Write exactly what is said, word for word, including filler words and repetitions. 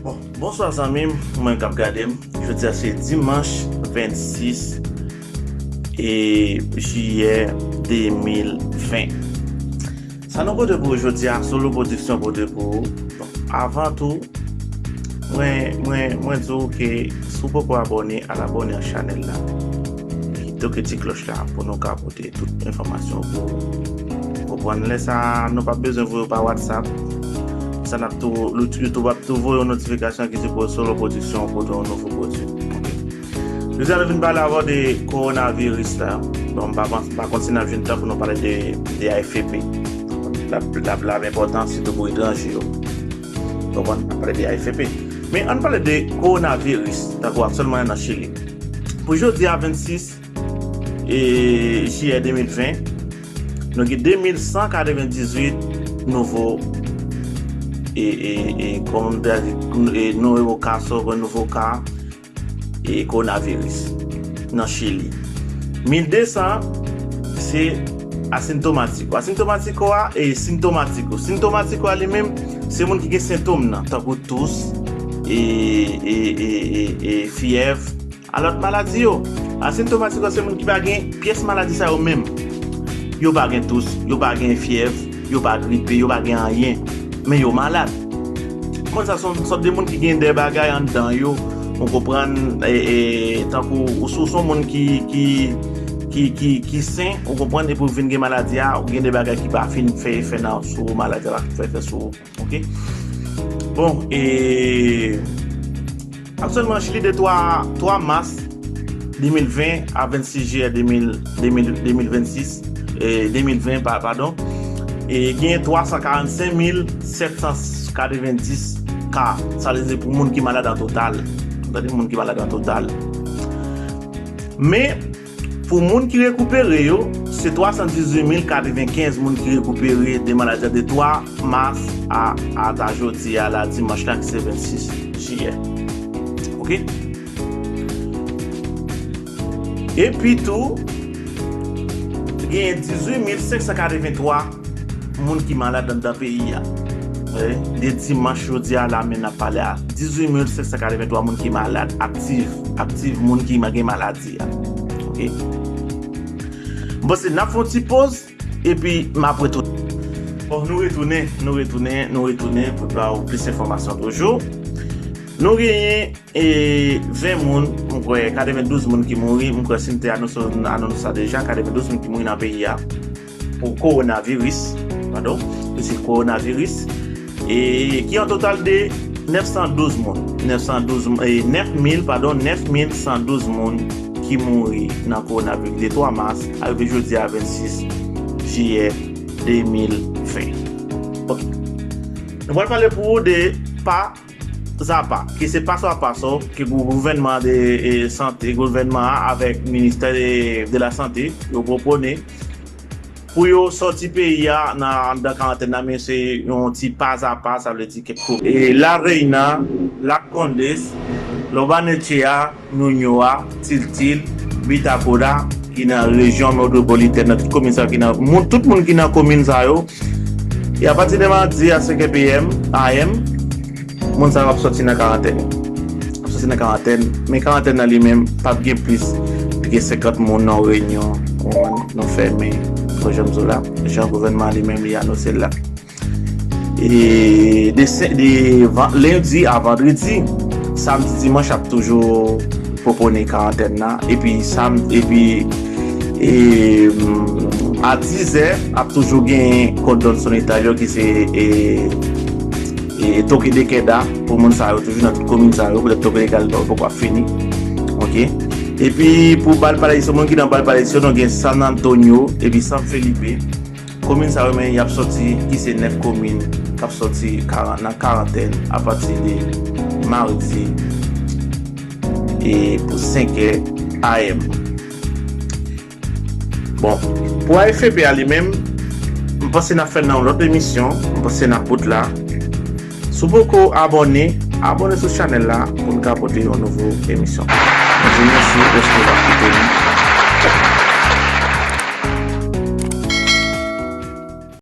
Bon, bonswa zanmi m, mwen k ap gade m. Jodi a se dimanch vennsis e jiyè de mil ven. Sa nou pote pou ou jodi a, Solo Production pote pou ou. Bon, avan tou, mwen, mwen, mwen di w ke si w poko abòne, al abòne ak chanèl la. Kite ti klòch la pou nou ka pote tout enfòmasyon pou ou. Konprann lè sa a, nou p ap bezwen voye yo pa WhatsApp. Sa n ap tou, YouTube ap tou voye yon notifikasyon ki di pou Solo Production pote yon nouvo pwodui. Ok. Jodi a nou vin pale avè w de kowonaviris la. Bon, m pa pans-, m pa konn si n ap jwenn tan pou nou pale de, de A F P. L ap, l ap, l ap enpòtan sitou pou etranje yo. Konprann, n ap pale de A F P. Men ann pale de kowonaviris, tankou aktyèlman nan Chili. Pou jodi a vennsis e jiyè de mil ven, nou gen de mil san katrevendizuit nouvo, e, e, e, kòman m ta di, e, nouvo ka, sòvè nouvo ka, e, kowonaviris nan Chili. Mil de san se asintomatiko. Asintomatiko a, e, sintomatiko. Sintomatiko a li menm, se moun ki gen sentòm nan, tankou tous, e, e, e, e, e fyèv, a lòt maladi yo. Asintomatiko se moun ki pa gen pyès maladi sa yo menm. Yo pa gen tous, yo pa gen fyèv, yo pa gripe, yo pa gen anyen. Men yo malad. Moun sa se yon sòt de moun ki gen de bagay anndan yo. Ou konprann, e, e, tankou ou, si w se yon moun ki, ki, ki, ki, ki sen, ou konprann, epi w vin gen maladi a, ou gen de bagay ki pa fin fè efè nan, sou ou, maladi a pa fin fè efè sou ou. Ok? Bon, e, aktyèlman, Chili de twa, twa mas de mil ven a vennsis jiyè de mil, de mil, de mil vennsis, e, de mil ven, pa-, padon, e, gen twa san karannsenk mil sèt san katrevendis ka. Sa vle di pou moun ki malad an total. Tande, moun ki malad an total. Men, pou moun ki rekupere yo, se twa san dizuit mil katrevenkenz moun ki rekupere de maladi a de twa mas a, ata jodi a la, dimanch la, ki se vennsis jiyè. Ok? Epi tou, genyen dizuit mil senk san katreventwa moun ki malad anndan peyi a. Wi, de dimanch jodi a la, men n ap pale a, dizuit mil senk san katreventwa moun ki malad, aktif, aktif moun ki ma-, gen maladi a. Ok? M panse n ap fè yon ti poz, epi m ap retounen. Bon, nou retounen, nou retounen, nou retounen pou ba ou plis enfòmasyon toujou. Nou genyen, e, ven moun, m kwè, katrevendouz moun ki mouri, m kwè si m te anonse, anonse sa deja, katrevendouz moun ki mouri nan peyi a pou kowonaviris, padon, ki se kowonaviris, e ki an total de nèf san douz moun, nèf san douz, e, nèf mil, padon, nèf mil san douz moun ki mouri nan kowonaviris de twa mas, arive jodi a vennsis jiyè de mil ven. Ok. Nou pral pale pou ou de pa zapa, ki se paso a paso, ke gou-, gouvènman de, e, sante, gouvènman an avèk ministè de, de la sante, yo pwopone pou yo sòti peyi a nan, anndan karantèn nan, men se yon ti pa zapa, sa vle di kèk kou. E La Reina, Las Condes, Lo Barnechea, Nuñoa, Tiltil, Vitacura, ki nan rejyon metwopolitèn nan, tout komin sa yo ki nan, moun, tout moun ki nan komin sa yo, e apati de madi a senk è P M, A M, moun sa yo ap sòti nan karantèn. Ap sòti nan karantèn, men karantèn nan li menm p ap gen plis ke senkant moun nan yon reyinyon, ou konprann, nou fèmen, kon jan m di w la, jan gouvènman an li menm li anonse l la. E de sen-, de van-, lendi a vandredi, samdi, dimanch ap toujou pwopone karantèn nan. Epi sam-, epi, e, a dizè, ap toujou gen kòdòn sanitè yo ki se, e, e toque de queda pou moun sa yo toujou nan tout komin sa yo, poutèt toque de queda poko ap fini. Ok. Epi pou Valparaíso, moun ki nan Valparaíso, nou gen San Antonio, epi San Felipe. Komin sa yo, men, y ap sòti, ki se nèf komin k ap sòti karan-, nan karantèn apati de madi e pou senk è A M. Bon, pou A F P a li menm, m panse n ap fè l nan yon lòt emisyon, m panse n ap bout la. Si w poko abòne, abòne sou chanèl la pou n ka pote yon nouvo emisyon. Mwen di w mèsi dèske w ap koute m.